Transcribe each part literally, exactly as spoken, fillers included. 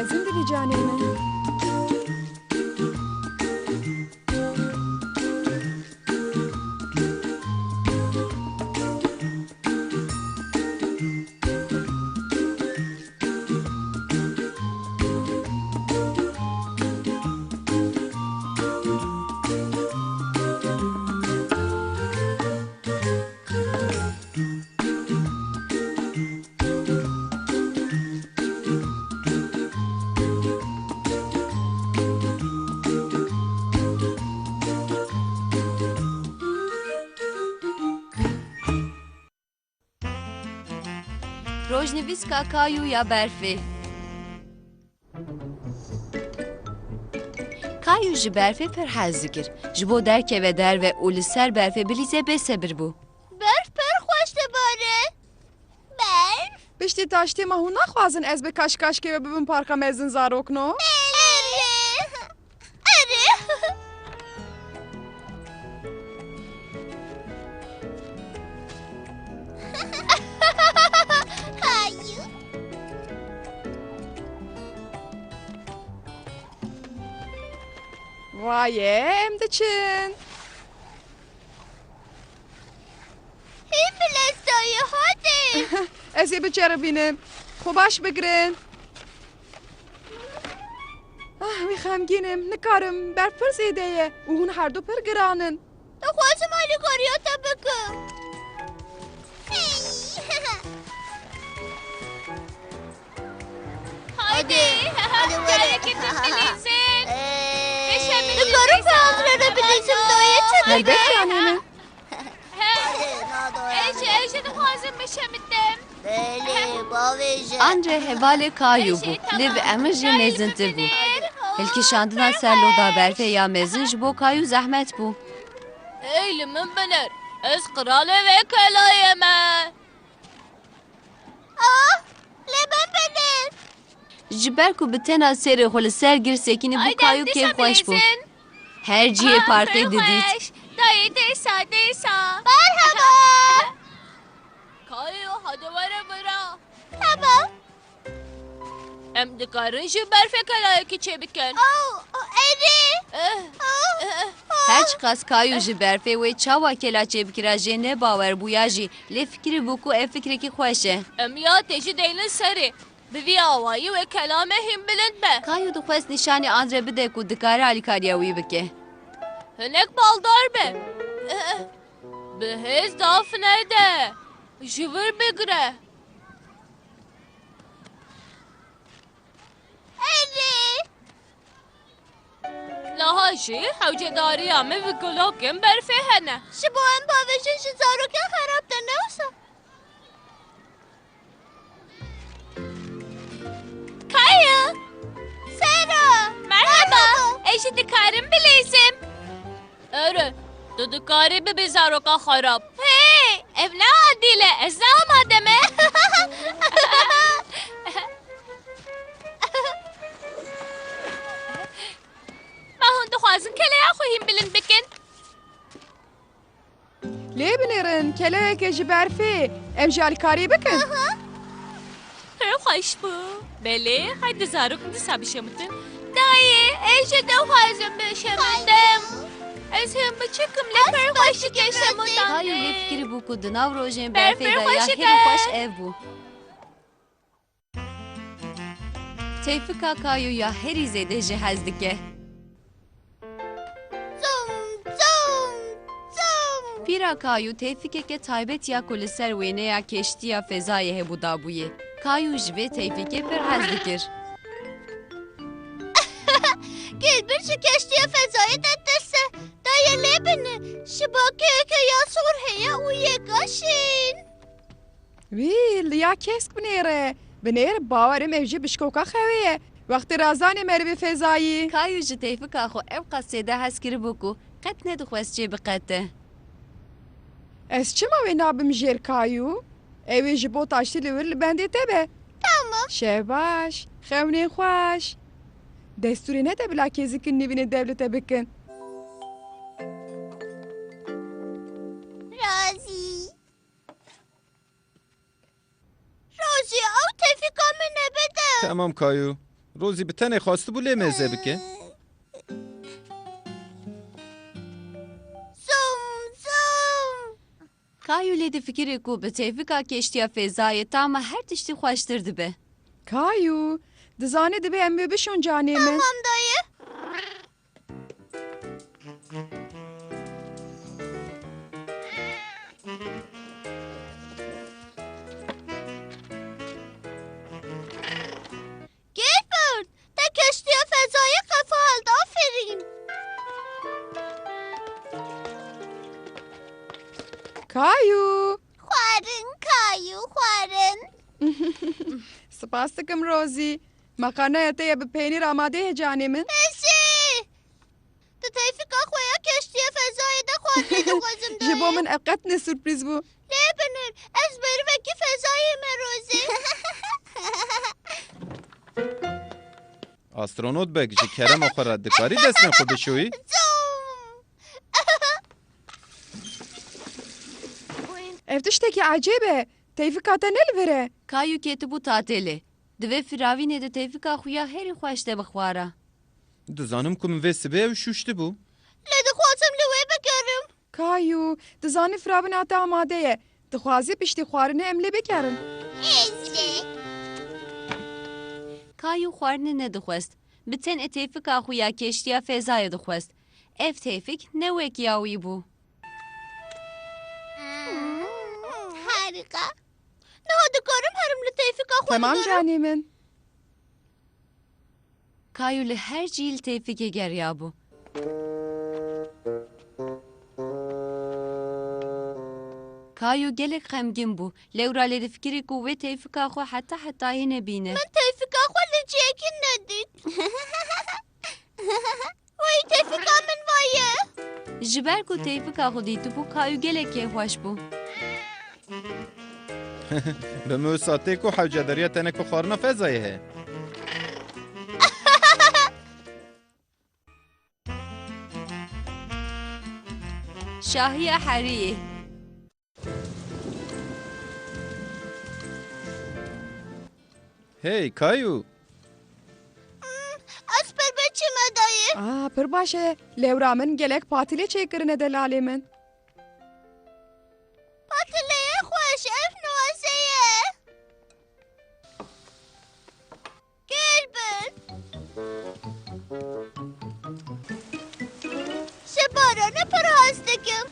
Zindî bî canê min. Rojnivîska Kayû ya berfê. Kayû ji berfê pir hez dikir. Ji bo derkeve derve û li ser berfê bilîze bêsebir bû. Berf pir xweş dibare. Berf. Piştî taştê me hûn naxwazin ez bi kaşkaşkê we bibim parka mezin zarokno? Erê. Erê. Kayû. Waye, em diçin. Hîn bilez dayê, hadi. Ez ê biceribînim. Xwe baş bigirin. Ah, wî xemgîn im. Nikarim. Berf pir zêde ye. Û hûn herdu pir giran in. Dixwazim alîkariya te bikim. Hadi, hadi were. Carekê din bilîzin. Ee. Dikarim bi Andre re bilîzim dayê, çi dike? Helbet canê min. Hadi, nado. Ez, ez jî dixwazim bişemitim. Belê, bavêje. Andre hevalê Kayû bû. Lê bi Emir jî mezintir bû. Hilkişandina ser loda berfê ya mezin ji bo Kayû zehmet bû. Ey li min binêr. Ez qiralê vê kelayê me. Ah, lê min binêr. Ji ber ku bi tena serê xwe li ser gir sekînî bû, Kayû kêfxweş bû. Her cihê parkê didît. Dayê dêsa, dêsa. Merhaba. Kayû, hadi were bira. Tamam. Em dikarin ji berfê kelayekî çêbikin. Oh, oh, erê. Eh, eh, eh. Her çiqas Kayû ji berfê wê çawa kela çêbikira jê ne bawer bûya jî, lê fikirî bû ku ev fikrekî xweş e. Em ya tê jî deynin serê. Bi vî awayî wê kela me hîn bilind be. Kayû dixwest nîşanî Andre bide ku dikare alîkariya wî bike. Hinek baldar be. Eh, eh. Bi hêz daf nede. Ji vir bigire. Erê! Niha jî hewcedariya min bi gulokên berfê hene. Ji bo em bavêjin ji zarokên xerab te, ne wisa? Kayû! Sera! Merhaba! Merhaba! Ez jî dikarim bilîzim. Erê, tu dikarî bibî zaroka xerab. Hey, ev ne adîl e, ez ne amade me. Ma hûn dixwazin keleya xwe hîn bilind bikin? Lê binêrin, keleyeke ji berfê, em jî alîkarî bikin. Pir xweş bû. Belê, haydi zarok dîsa bişemitin. Dayê, ez jî dixwazim bişemitim. Ez hîn biçik im, lê pir xweş dike şemitandin. Kayû wê fikirî bû ku di nav rojên berfê de ya herî xweş ev bû. Tevfika Kayû ya herî zêde jê hez dike. Zom, zom, zom. Pîra Kayû tevfikeke taybet ya ku li ser wêneya keştiya fezayê hebû dabûyê. Kayû ji vê tevfikê pir hez dikir. Gelbir ji keştiya fezayê de tise. Dayê lê bine. Şibakeyeke ya sor heye û yeka şîn. Wî, li ya kesk binêre. Binêr, bawerim ev jî bişkoka xewê ye. Wextê razanê merivê fezayî. Kayû ji tevfika xwe ew qas zêde hez kiribû ku qet nedixwest çê biqete. Ez çima wê nabim jêr Kayû? Ew ê ji bo taştî li wir li bendê te be. Tamam. Şebaş, xewnên xweş. Destûrê nede bila kêzikin nivînê dev li te bikin. Razî. Rozî, ew tevfika min e, bide. Temam Kayû. Rozî bi tenê xwestibû lê mêze bike. Zom, zom. Kayu lê difikirî ku bi tevika keştiya fezayê tama her tiştî xweştir dibe. Kayu, dizanî divê em wê bişon canê min. Tamam dayê. Gilbert, te keştiya fezayê qefa hilda, aferîn. Kayu. Xwarin, Kayu, xwarin. Spas dikim Rozî. Meqaneya te ye bi peynîr amade ye canê min. Pêşî! Tu tevfîka xwe ya keştiya fezayê de xwarinê dixwazim dayê. Ji bo min ev qet ne surprîz bû. Lê binin, ez berivekî fezayê me Rozî. Astronot beg, ji kerema xwe re dikarî destên xwe bişoyî? Zom! Ev tiştekî ecêb e. Tevfîka te ne li vir e. Kayu ketibû tatilê. Di vê firavînê de tevfîka xwe ya herî xweş de bixwara. Dizanim ku min vê sibê ew şûştibû. Lê dixwazim li wê bigerim. Kayu, dizanî firavîna te amade ye. Dixwazî piştî xwarinê em lê bigerin. Ez lê. Kayu xwarinê nedixwest. Bi tenê tevfîka xwe ya keştiya fezayê dixwest. Ev tevfîk ne wek ya wî bû. Hmm, harîka. Niha dikarim herim li tevfîka xwe bigerim? Temam canê min. Kayu li her cî li tevfîkê geriyabû. Kayu gelek xemgîn bû. Lewra lê difikirî ku wê tevfîka xwe heta hetayî nebîne. Min tevfîka xwe li cihekî nedît. Wey, tevfîka min va ye. Ji ber ku tevfîka xwe dîtibû, Kayu gelek kêfxweş bû. Bi min wisa tê ku hewcedariya tenê ku xwarina fezayê heye. Şahiya heriyê. Hey, Kayu! Hmm, ez pir biçime dayê. Aa, pir baş e. Lewra min gelek patile çêkirine delalê min. Patileyê xweş, ev nuwazê ye. Gilbert. Ji baranê pir hez dikim.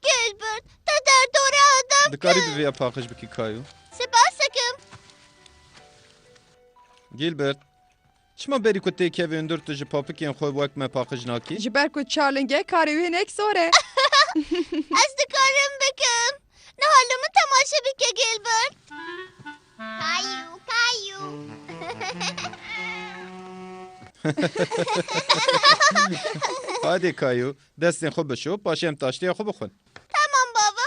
Gilbert, te derdorê Adem kir. Dikarî bi vêya paqij bikî Kayo? Spas dikim. Gilbert, çima berî ku têkevê hundir tu ji papikên xwe wek me paqij nakî? Ji ber ku çar lingek karê wê hinek zor e. Ez dikarim bikim. Niha li min temaşe bike Gilbert. Kayo, Kayo. Hadi Kayo, destên xwe bişo, paşê em taştiya xwe bixwin. Tamam baba.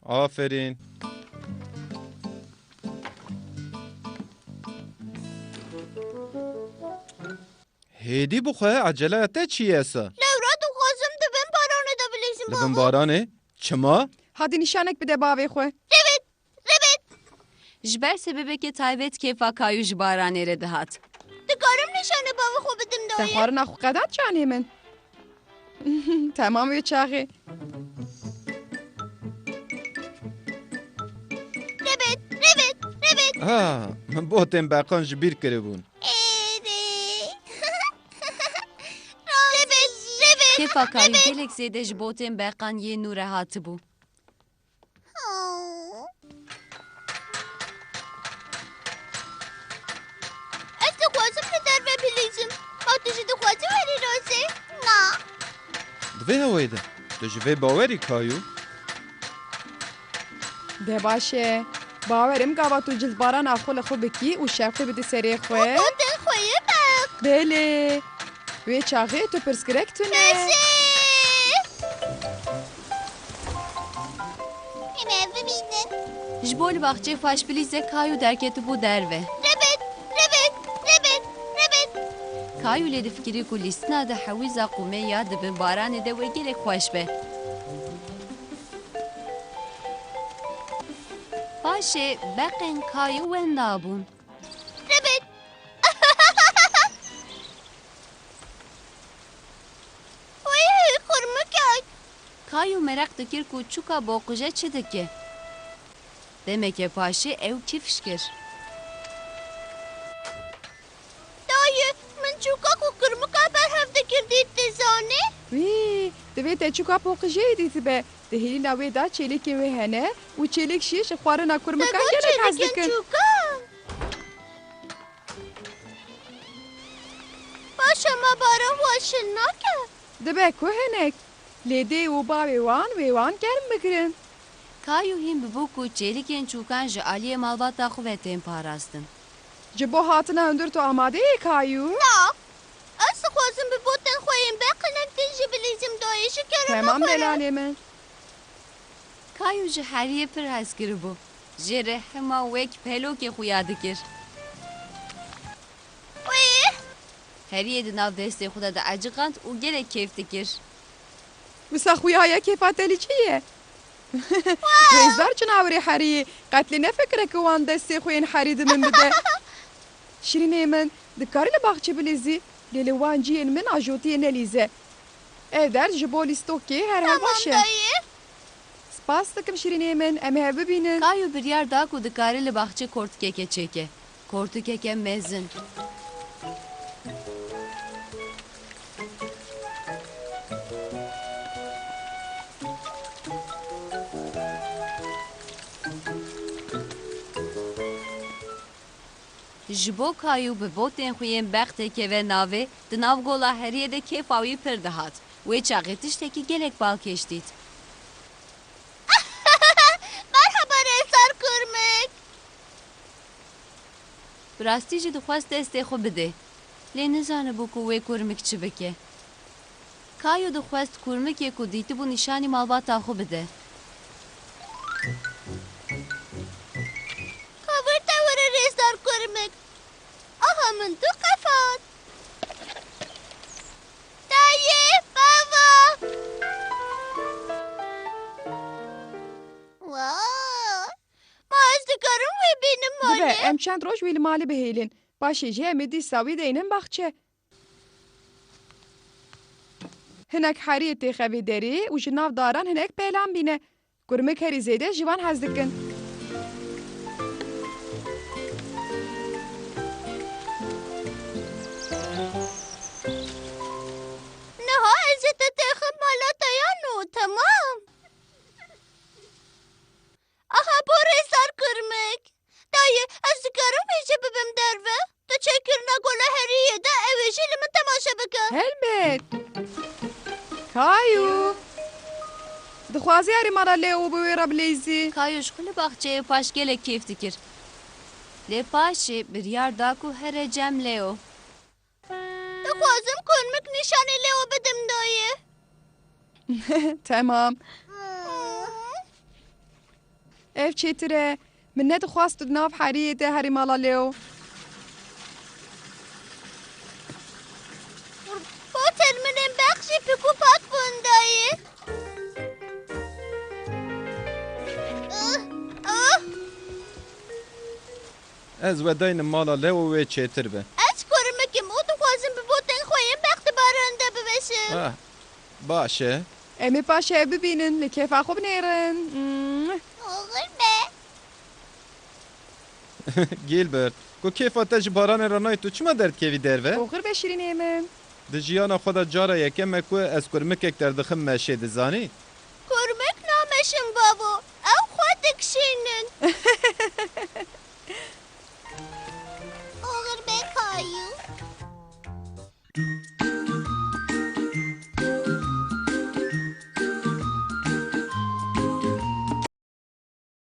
Oo. Aferîn. Hêdî bixwe, eceleya te çi ye sa? Lewra dixwazim di bin baranê de bilîzim baba. Di bin baranê? Çima? Hadi nîşanek bide bavê xwe. Revit! Revit! Ji ber sebebeke taybet kêfa Kayo ji baranê re dihat. Dikarim nîşanê bavê xwe bidim dayê? Te xwarina xwe qedat canê min. Temam wê çaxê. Revit, revit, revit. Ha, min botên beqan ji bîr kiribûn. Êdî. Revit, revit, revit. Kêfa Kayo gelek zêde ji botên beqan yê nû re hatibû. Ez dixwazim li derve bilîzim. Ma tu jî dixwazî werî rozê? Na. Di vê hewayê de tu ji vê bawerî Kayo? De baş e. Bawer im gava tu cildbarana xwe li xwe bikî û şevqê bidî serê xwe. Û botên xwe yê beq. Belê. Wê çaxê tu pirsgirêk tune. Pêşî! Em ê bibînin. Ji bo li baxçeyê xweş bilîze Kayo derketibû derve. Revit, revit, revit, revit. Kayo lê difikirî ku lîstina di hewîza qûmê ya di bin baranê de wê gelek xweş be. Paşê beqên Kayû wenda bûn. Divêt. Wî, xurmikek. Kayû meraq dikir ku çûka boqije çi dike. Demeke paşê ew kifş kir. Dayê, min çûka ku kurmika berhev dikir dît, dizanî? Wî, divê te çûka poqijeyê dîtibe. Di hêlîna wê de çêlekê wê hene û çêlek jî ji xwarina kurmikan gelek hez dikin. Çûka? Paşa me baran wan şil nake? Dibe ku hinek. Lê dê û bavê wan wê wan germ bigirin. Kayû hîn bibû ku çêlikên çûkan ji aliyê malbata xwe ve tên parastin. Ji bo hatina hundir tu amade yî, Kayû? Na. Ez dixwazim bi botên xwe yên beqînek din jî bilîzim dayê, ji kerema xwe re. Temam, delalê min. Kayû ji heriyê pir hez kiribû. Jê re hema wek pelokê xuya dikir. Wî. Heriyê di nav destê xwe de dieciqand û gelek kêf dikir. Wisa xuya ye, kêfa te li çi ye? Rêzdar cinawirê heriyê, qet lê nefikire ku wan destê xwe yên herî di min bide. Şirînê min, dikarî li baxçê bilîzî, lê li wan cihên min ajotiyê nelîze. Ev ders ji bo lîstokê herhal baş e. Tamam dayê. Spas dikim şirînê min, em ê hev bibînin. Kayû biryar da ku dikare li baxçê kortikeke çêke. Kortikeke mezin. Ji bo Kayû bi botên xwe yên bextê keve navê, di nav gola heriyê de kêfa wî pir dihat. Wê çaxê tiştekî gelek balkêş dît. Merhaba rêzdar kurmik. Bi rastî jî dixwest destê xwe bidê. Lê nizanibû ku wê kurmik çi bike. Kayû dixwest kurmikê ku dîtibû nîşanî malbata xwe bide. Ka vir te were rêzdar kurmik. Aha min tu qefat. Dayê, bava. Wa! Ma ez dikarim wê bînim malê? Dibe, em çend roj wî li malê bihêlin. Paşê jî em ê dîsa wî deynin baxçe. Hinek heriyê têxe vê derê û ji nav daran hinek pelan bîne. Kurmik herî zêde ji wan hez dikin. Niha ez ê te têxim mala te ya nû, temam? Aha, bo rêzdar kurmik. Dayê, ez dikarim vêjê bibim derve? Tu çêkirina gola heriyê de, ew ê jî li min temaşe bike. Helbet. Kayû. Dixwazî herî mala Leo bi wê re bileyzî. Kayû ji xwe li baxçeyê paş gelek kêf dikir. Lê paşê biryar da ku here cem Leo. Dixwazim kurmik nîşanî Leo bidim dayê. Temam. Ev çêtir e. Min nedixwast tu di nav heriyê de herî mala Leo. Botên min ên beq jî pik û pak bûn dayê. Ah, ah. Ez we daynim mala Leo wê çêtir be. Ez kurmik im û dixwazim bi botên xwe yên beq di baran de biweşim. Ah, baş e. Em ê paşê ev bibînin, li kêfa xwe binêrin. Mm. Oxir be. Gilbert, ku kêfa te ji baranê re nayê, tu çima derdikevî derve? Oxir be şirînê min. Di jiyana xwe de cara yekem e ku ez kurmikek derdixim meşê, dizanî? Kurmik nameşin bavo, ew xwe dikişînin. Oxir be Kayû.